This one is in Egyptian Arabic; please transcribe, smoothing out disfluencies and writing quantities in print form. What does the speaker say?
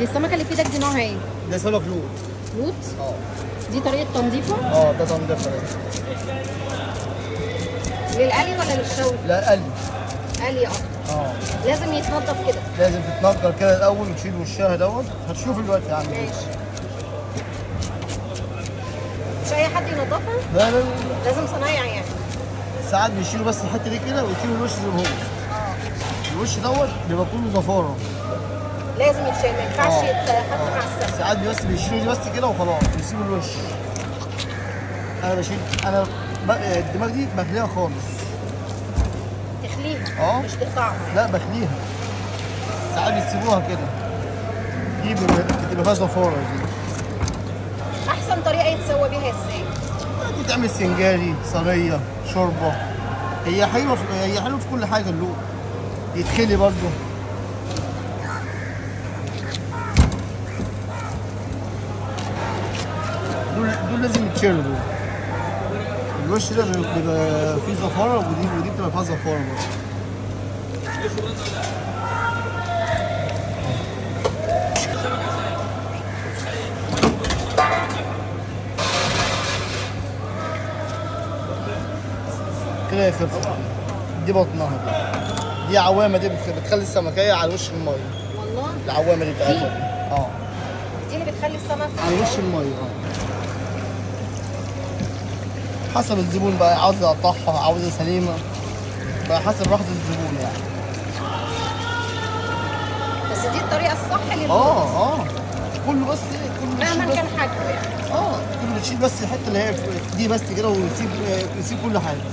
دي السمكة اللي في ايدك دي نوعها ايه؟ ده سمك لوت. لوت؟ اه. دي طريقه تنظيفه؟ اه ده تنظيفها. للقلي ولا للشوي؟ لا قلي. قلي اكتر. اه لازم يتنضف كده. لازم تتنضف كده الاول وتشيل وشها دوت، هتشوف دلوقتي عامل ايه. ماشي. مش اي حد ينضفها؟ لا لا لا، لازم صنايعي يعني. ساعات بيشيلوا بس الحتة دي كده ويشيلوا الوش زي ما هو. الوش دوت بيبقى كله زفاره. لازم يتشال، ما ينفعش يتحط مع السمك. ساعات بس بيشيلوا دي بس كده وخلاص، بيسيبوا الوش. انا بشيل، انا الدماغ دي بخليها خالص. تخليها؟ مش تقطعها؟ لا بخليها. ساعات بيسيبوها كده. دي بتبقى فيها زفاره دي. احسن طريقه يتسوى بيها ازاي؟ دي تعمل سنجاري، صينية، شوربة. هي حلوة هي حلوة في كل حاجة. اللوت يتخلي برضه. دول لازم يتشالوا دول. الوش ده بيبقى فيه زفاره، ودي بتبقى فيها زفاره برضه. كده يا خلصت. دي بطنها دي. دي عوامه، دي بتخلي السمكيه على وش المية. والله العوامه دي بتاعتها. اه دي اللي بتخلي السمك على وش المية. حسب الزبون بقى، عاوز يقطعها عاوزها سليمة بقى، حسب راحة الزبون يعني. بس دي الطريقة الصح للبوت. كله بس كله مهما كان حجمه يعني. كله بتشيل بس الحتة اللي هي دي بس كده، ويسيب كل حاجة.